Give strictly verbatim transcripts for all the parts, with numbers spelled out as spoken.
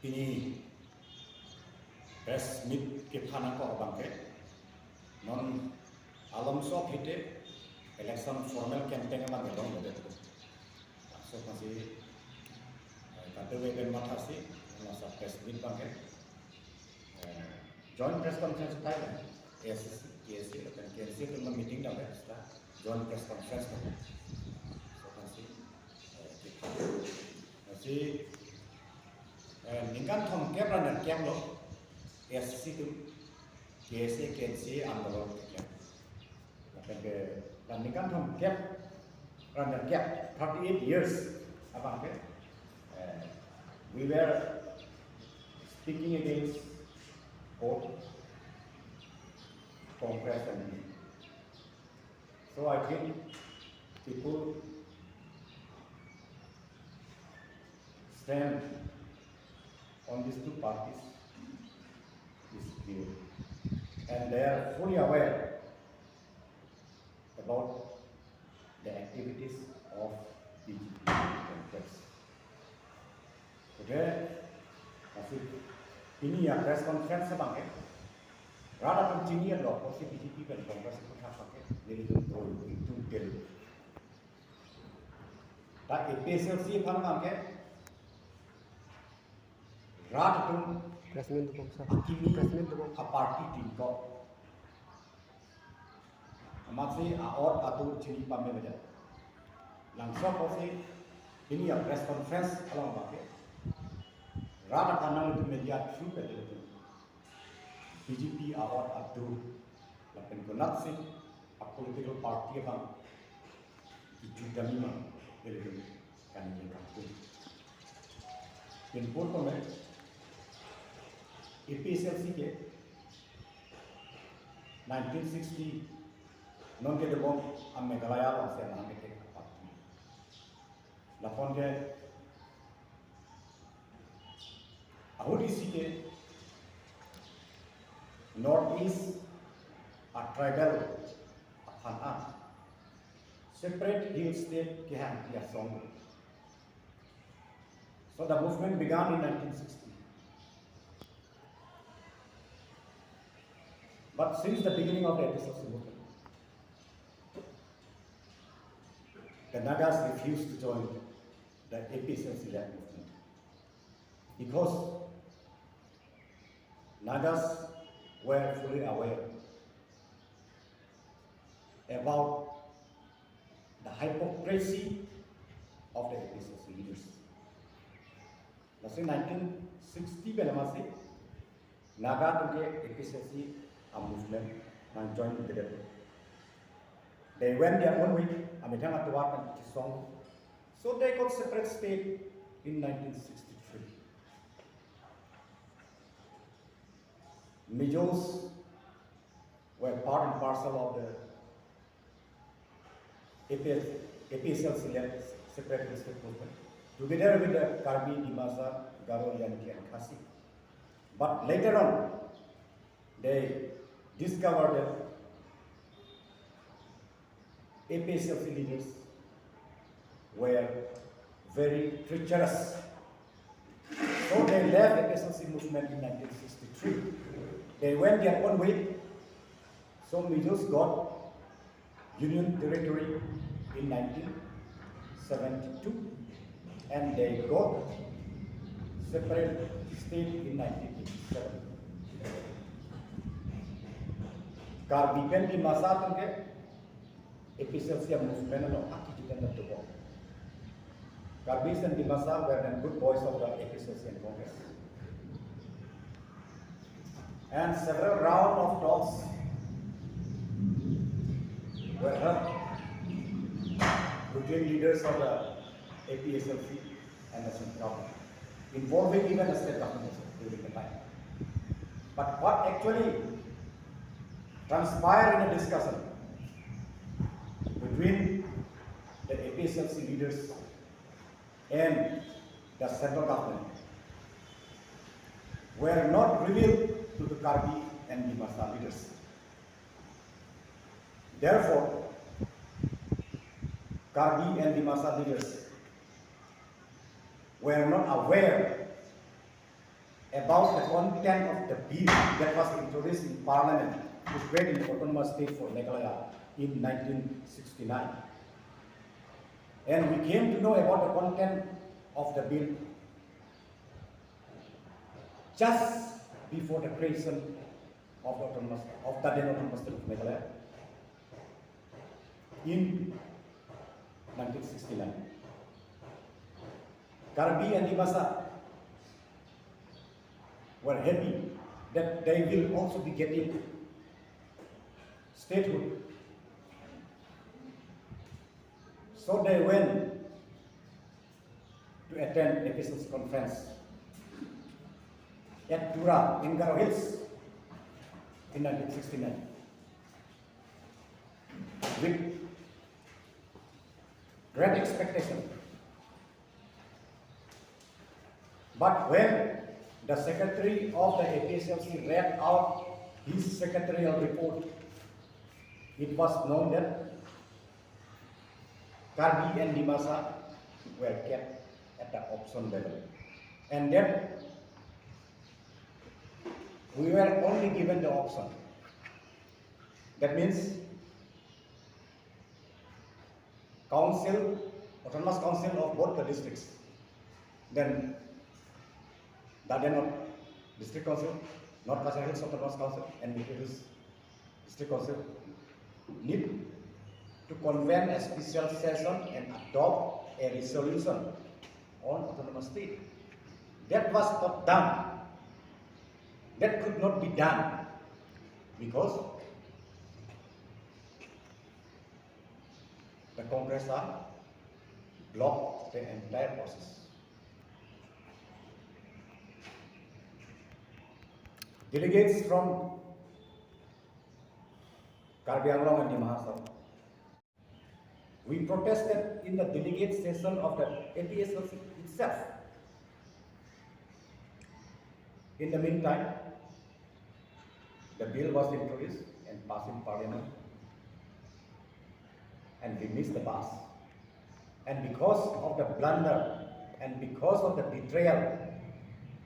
Pini press meet kephan ako abangke, non alomso aphi te election formal campaign abangke longledet. Laso apotsi, eh, kadokave pen mathasi, non laso press meet abangke, eh, joint press conference thai, A I C C, K S A, lapen K N C A atum meeting damre, seta joint press conference damre. Laso apotsi, eh, kephan. Lasi, eh, ningkan thomkep ra nerkep lo, A I C C atum, K S A, K N C A andolon keklem. Lapen ke, la ningkan thomkep ra nerkep, thirty-eight years abangke, eh, we were speaking against both Congress and B J P. So I think people stand on these two parties is clear, and they are fully aware about the activities of B J P and Congress. Okay, lasi pini apress conference abangke, rat atum chinilo, kosi B J P pen Congress aphuthak abangke, nelitum dol, itum tel. Ta A P H L C aphan abangke, rat atum press meet dobom sir. Akimi press meet dobom. A party tingkok. Amatsi a-ot atum chini pame baja. Langso apotsi pini apress conference along abangke, rat aphan nangtum media through pen nelitum B J P a-ot atum lapen konatsi a-political party abang kejut damji ma, nelitum kaningje kangtung. Pinpur tome, A P H L C ke nineteen sixty, non kedobom a-Meghalaya alongsi nangkethek a-party. Lapen ke ahut isi ke North East a-tribal aphan a-separate hill state kehangpi asong. So the movement began in nineteen sixty. But since the beginning of the A P H L C movement, the Nagas refused to join the A P H L C-led movement because Nagas were fully aware about the hypocrisy of the A P H L C leaders. Lasi nineteen sixty pen amatsi Naga atum ke A P H L C a-movement nangjoin-vedet. They went their own way, amethang atovar pen kesong. So they got separate state in nineteen sixty-three. Mijos were part and parcel of the A P H, A P H L C-led separate state movement, together with the Karbi, Dimasa, Garo, Yankee and Khasi. But later on, they discovered that A P H L C leaders were very treacherous. So they left A P H L C movement in nineteen sixty-three. They went their own way. So Mijos got Union Territory in nineteen seventy-two, and they got separate state in nineteen eighty-seven. Karbi pen Dimasa atum ke A P H L C movement along akejut an dobom. Karbis and Dimasa were then good boys of the A P H L C and Congress. And several round of talks were held between leaders of the A P H L C and the central government, involving even the state government also during the time. But what actually transpired in the discussion between the A P H L C leaders and the central government were not revealed to the Karbi and Dimasa leaders. Therefore, Karbi and Dimasa leaders were not aware about the content of the bill that was introduced in Parliament to create an autonomous state for Meghalaya in nineteen sixty-nine. And we came to know about the content of the bill just before the creation of the autonomous, of the then autonomous state of Meghalaya in nineteen sixty-nine. Karbi and Dimasa were happy that they will also be getting statehood. So they went to attend A P H L C conference at Tura in Garo Hills in nineteen sixty-nine with great expectation. But when the secretary of the A P H L C read out his secretarial report, it was known that Karbi and Dimasa were kept at the option level. And then we were only given the option. That means council, autonomous council of both the districts. Then the then of District Council, North Cachar Hills Autonomous Council and Nilgiri Hills District Council need to convene a special session and adopt a resolution on autonomous state. That was not done. That could not be done because the Congress are blocked the entire process. Delegates from Karbi Anglong and Dima Hasao, we protested in the delegate session of the A P H L C itself. In the meantime, the bill was introduced and passed in Parliament, and we missed the bus. And because of the blunder and because of the betrayal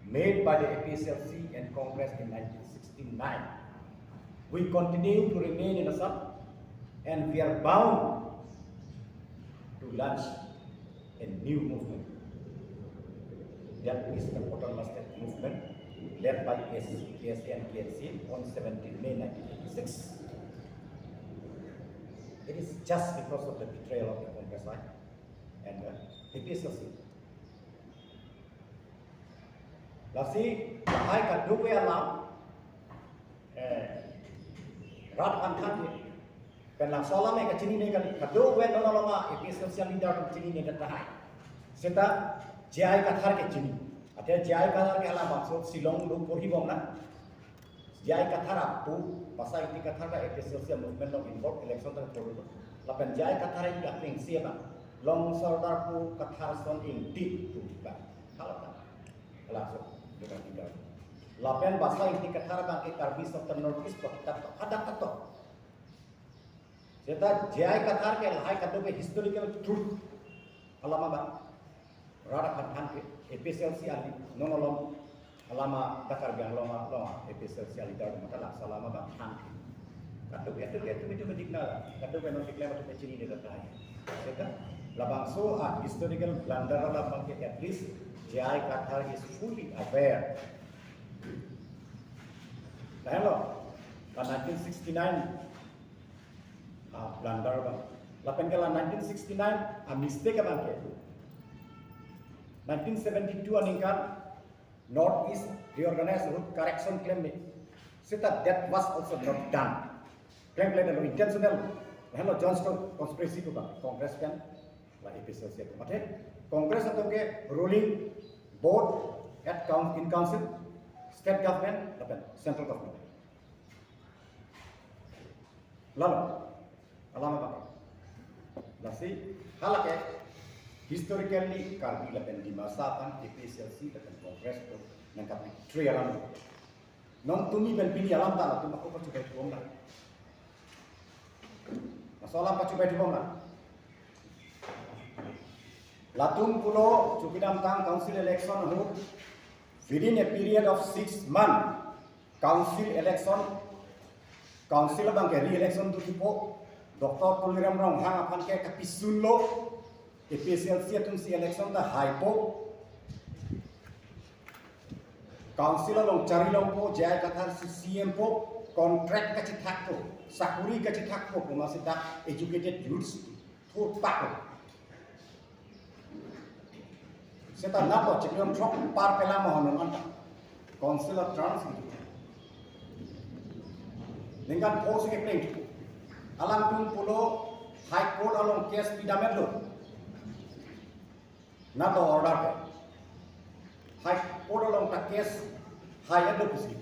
made by the A P H L C and Congress in nineteen sixty-nine, we continue to remain in Assam, and we are bound to launch a new movement. That is the Autonomous State movement led by S K S A and K N C on seventeenth May nineteen eighty-six. It is just because of the betrayal of the Congress and the A P H L C. Lasi lahai kadokave alam, eh, rat aphan thanke. Pen laso alam ke kachinine kali, kadokave non alama A P H L C leader atum chinine det tahai. Seta J I Kathar ke chini. Athe J I Kathar ke halabangso Shillong lo porhibom na. J I Kathar apu, Basa Ingti Kathar ke A P H L C movement along involve, election ta polo. Lapen J I Kathar ke akleng si abang, Long Sardar pu Kathar son Ingti pu ba. Hala ta. Hala so, dengan tinggal. Lapen Basa Ingti Kathar abang ke Karbi Southern North East pu kitab to, hadak to. Seta J I Kathar ke lahai kadokave historical truth alama ba. Rat aphan thanke, A P H L C ali, non along alama, ta Karbi Anglong along A P H L C ali dar mata laso alama ba thanke. Kadokave, kadokave, kadokave, kadokave non declare atum chinine det tahai. Seta labangso a historical blunder alama ke at least J I Kathar is fully aware. Lahenlo, la nineteen sixty-nine a blunder abang. Lapen ke la nineteen sixty-nine a mistake abang ke. Nineteen seventy-two aningkan North East Reorganized Road Correction klemle. Seta that was also not done. Klemkle lo, intentional. Lahenlo joint conspiracy pu ba Congress pen la A P H L C atum. Athe Congress atum ke ruling both at coun-, in council, state government, lapen central government. Lalo, alama abang. Lasi, hala ke, historically, Karbi lapen Dimasa aphan, A P H L C lapen Congress atum nangkap betray alam. Non tumi pen pini alam ta latum ako pachobai thubom na. Laso alam pachobai thubom na. Latum pulo chokidamtang council election ahut Within a period of six months, council election, council abang ke re-election dothupo, Doctor Tuliram Ronghang aphan ke kapisunlo, A P H L C atum si election ta haipo, council along chari longpo, J I Kathar si C M po, contract kachethakpo, sakuri kachethakpo, komatsi dak educated youths thurpaklo. Seta napo chiklo throk par pela mohon anta. Council of terms gitu. Ningkan pho si kepleng. Alangtum pulo High Court along case pidamdetlo. Nato order ke. High Court along ta case hai-etlo pusi.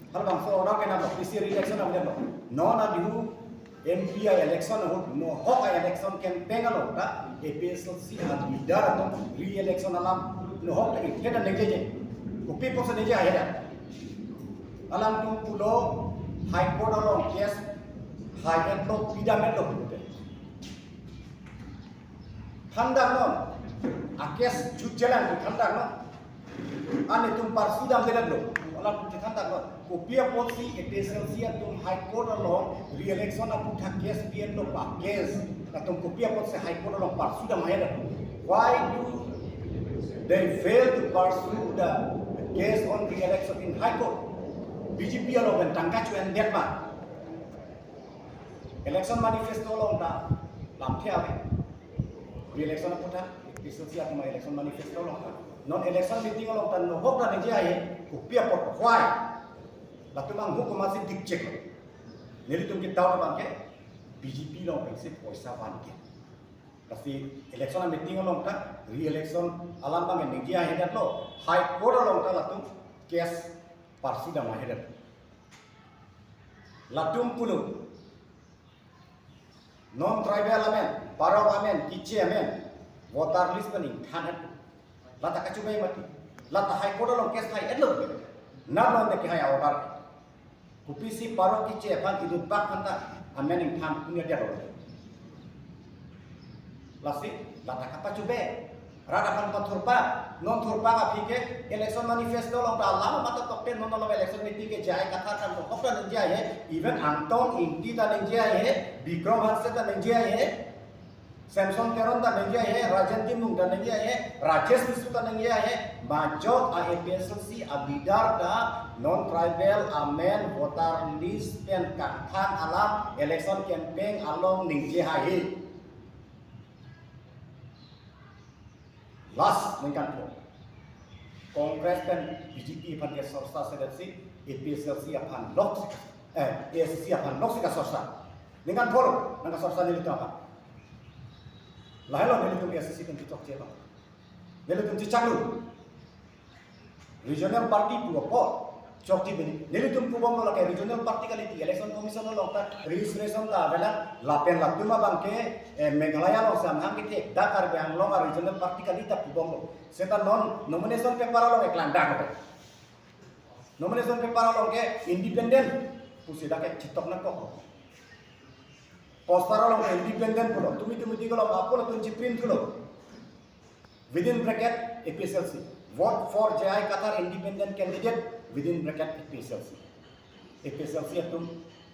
Halabangso order ke nanglo, isi re-election nanglo. Non adihu M P a-election ahut, nohok a-election campaign along ta A P H L C a-leader atum re-election alam nohok ta ikhe ta ningjeje. Kopi apotsi ningje hai-et? Alangtum pulo High Court along case hai-etlo, pidam-etlo pulote. Thandak non, a-case jutjelang thandak non. An itum parsu damdelang lo. Alangtum thandak non. Kopi apotsi A P H L C atum High Court along re-election aputhak case pi-etlo pa case. Latum kopi apotsi High Court along parsu dam hai-et? Why do they fail to pursue the case on re-election in High Court? B J P along pen tangka chu-endet ma? Election manifesto along ta lamthe ave. Re-election aputhak, A P H L C atum a-election manifesto along ta. Non election meeting along ta nohok ta ningje hai-e, kopi apot, why? Latum anghu komatsi dikcheklo? Nelitum ke doubt abang ke, B J P along pensi poisa van ke. Lasi election meeting along ta, re-election alam abang ke ningje hai-etlo, High Court along ta latum case parsu dam hai-et. Latum pulo, non-tribal amen, parok amen, kiche amen, voter list pen ingthan-et. Lata kachibai mati. Lata High Court along case hai-etlo. Nang non de ke hai order. Kopisi parok kiche aphan idut bak aphan ta amen ingthan punya dia lo. Lasi, lata kapachibai. Rat aphan pathurpak, non thurpak aphi ke election manifesto along ta alam mata tokte, non along election meeting ke J I Kathar kan nohok ta ningje hai-e, even Angtong Ingti ta ningje hai-e, Bikram Hanse ta ningje hai-e, Samson Teron ta ningje hai-e, Rajen Timung ta ningje hai-e, Rajesh Tisso ta ningje hai-e, majok a-A P H L C a-leader ta non-tribal amen voter list pen kangthan alam election campaign along ningje hai-e. Last ningkan pho. Congress pen B J P aphan ke sorsa sedetsi A P H L C aphan lok si, eh, A S D C aphan lok si kasorsa. Ningkan pho lo, nang kasorsa nelitum aphan. Lahelo nelitum A S D C pen chechokche abang. Nelitum chechaklo. Regional party pu apot chokche bini. Nelitum pubomlo lake regional party kali ti, Election Commission along ta registration ta avelang, lapen latum abang ke, eh, Meghalaya along si amahang kethek, dak Karbi Anglong a-regional party kali ta pubomlo. Seta non nomination paper along eklang dak. Nomination paper along ke independent pusi dak ke chetok nangkok. Poster along ke independent pulo. Tumi tumi tikolom apot latum cheprint thulo. Within bracket A P H L C. Vote for J I Kathar independent candidate, within bracket A P H L C. A P H L C atum,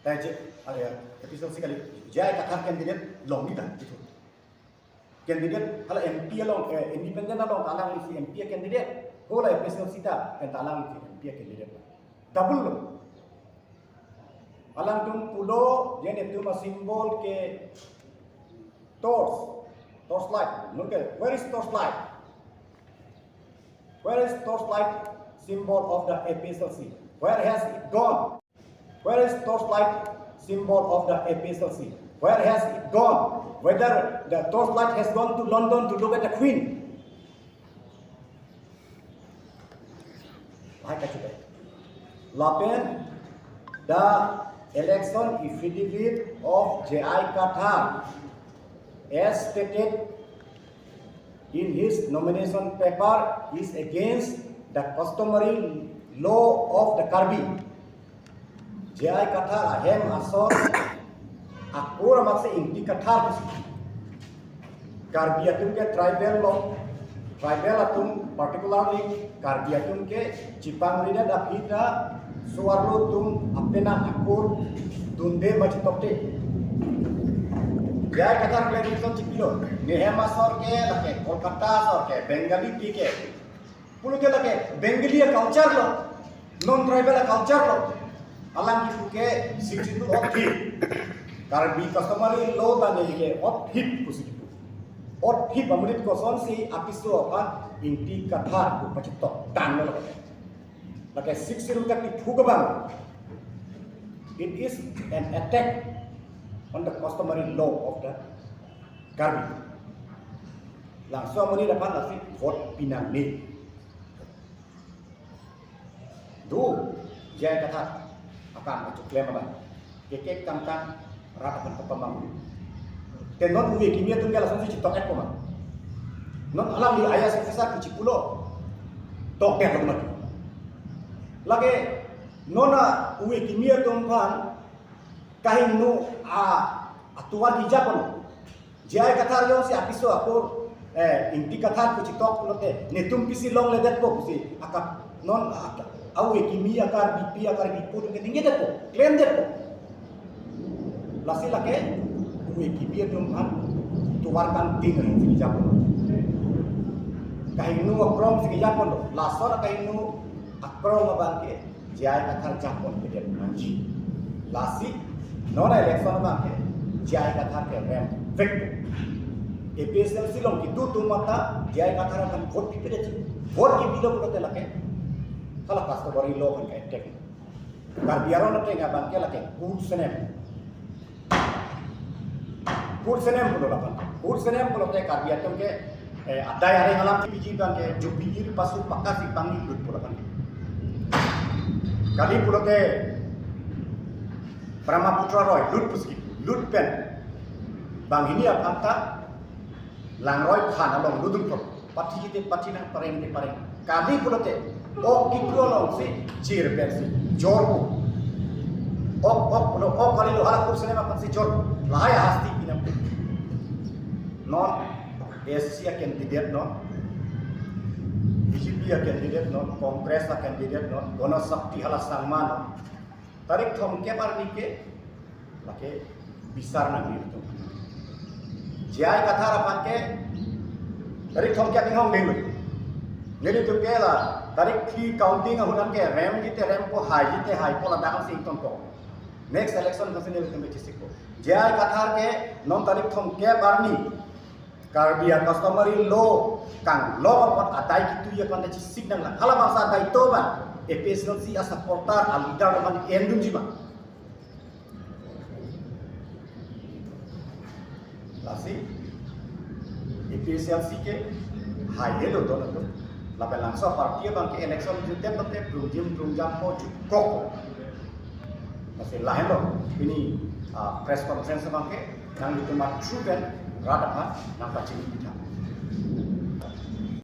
eh, J-, ah, ya, A P H L C kali, J I Kathar candidate longle ta, gitu. Candidate, hala M P along, eh, independent along ta alanglisi M P candidate, hala A P H L C ta, pen ta alanglisi M P candidate. Double lo. Alangtum pulo, je netum a-symbol ke torch, torch light. Nonke, where is torch light? Where is torch light symbol of the A P H L C? Where has it gone? Where is torch light symbol of the A P H L C? Where has it gone? Whether the torch light has gone to London to look at the Queen? Lahai kachibai. Lapen, the election affidavit of J I Kathar, as stated in his nomination paper, is against the customary law of the Karbi. J I Kathar ahem asor akur amatsi Ingti Kathar. Karbi atum ke tribal law, Tribal atum, particularly Karbi atum ke chipangridet aphi ta so-arlo atum apenang akur dunde ma chitokte. J I Kathar clarification chipilo. Nehem asor ke, lake Kolkata asor ke, Bengali pi ke. Pulote lake Bengali a-culture lo, non-tribal a-culture lo. Alang kipu ke Sixth Schedule othip. Karbi customary law ta ne ke othip pusi kipu. Othip amonit kosonsi apiso aphan Ingti Kathar pu pachitok tanglo. Lake Sixth Schedule kati phu ke bang, it is an attack on the customary law of the Karbi. Labangso amonit aphan lasi vote pinangne. Do, J I Kathar akam kachoklem abang. Kekek kangkang rat aphan kapamang. Te non uve kimi atum ke lasonsi chitok-et po ma? Non alangli I A S officer ke chipulo, tokdet lo ma? Lake non a uve kimi atum aphan kahingno a atovar kejapon. J I Kathar jongsi apiso akur, eh, Ingti Kathar pu chitok pulote, netum pisi longledetpo pusi, akap non, ak-, uve kimi a-Karbipi, a-Karbipo atum ke ningjedetpo, claimdetpo. Lasi lake uve kimi atum aphan tovar kangting ahin si kejapon. Kahingno akrong si kejapon. Lason kahingno akrong abang ke J I Kathar japonpedet nangji. Lasi non election abang ke J I Kathar ke remvekpo. A P H L C along kedo atum mata J I Kathar aphan vote pipedetji. Vote kipilo pulote lake hala customary law aphan ke-attack. Karbi aron ateng abang ke lake kur senem. Kur senem pulo lapen. Kur senem pulote Karbi atum ke, eh, adai areng alam P G abang ke jubi ir pasu pakasi bangni lut pulo lapen. Kali pulote Brahmaputra Roy lut pusi lut pen. Banghini aphan ta Langroi phan along ludun pro. Pathi te pathi nang, pareng te pareng. Kali pulote ok kipu alongsi chir pensi jorpo. Ok, ok pulo, ok kalilo, hala kur senem aphansi jorpo. Lahai hasti pinam. Non A S C a-candidate non, B J P a-candidate non, Congress a-candidate non, Gana Shakti hala Sangma non. Tarik thomkep arni ke lake bisar nangji atum. J I Kathar aphan ke tarik thomkep inghong denglo. Nelitum ke la tarik three counting ahut an ke remji te rempo, haiji te haipo, ladak si ingtonpo. Next election kasi nelitum ke chisikpo. J I Kathar ke non tarik thomkep arni Karbi a-customary law kanglong apot adai kitui aphan ta chisik nanglang. Halabangso adai to ba A P H L C a-supporter, a-leader aphan endunji ma? Lasi A P H L C ke haihelo don atum. Lapen labangso party abang ke election jutdet lote prungjim prungjampo, jutkokpo. Lasi lahenlo pini, ah, press conference abang ke nanglitum matru pen rat aphan nangpachini pitha.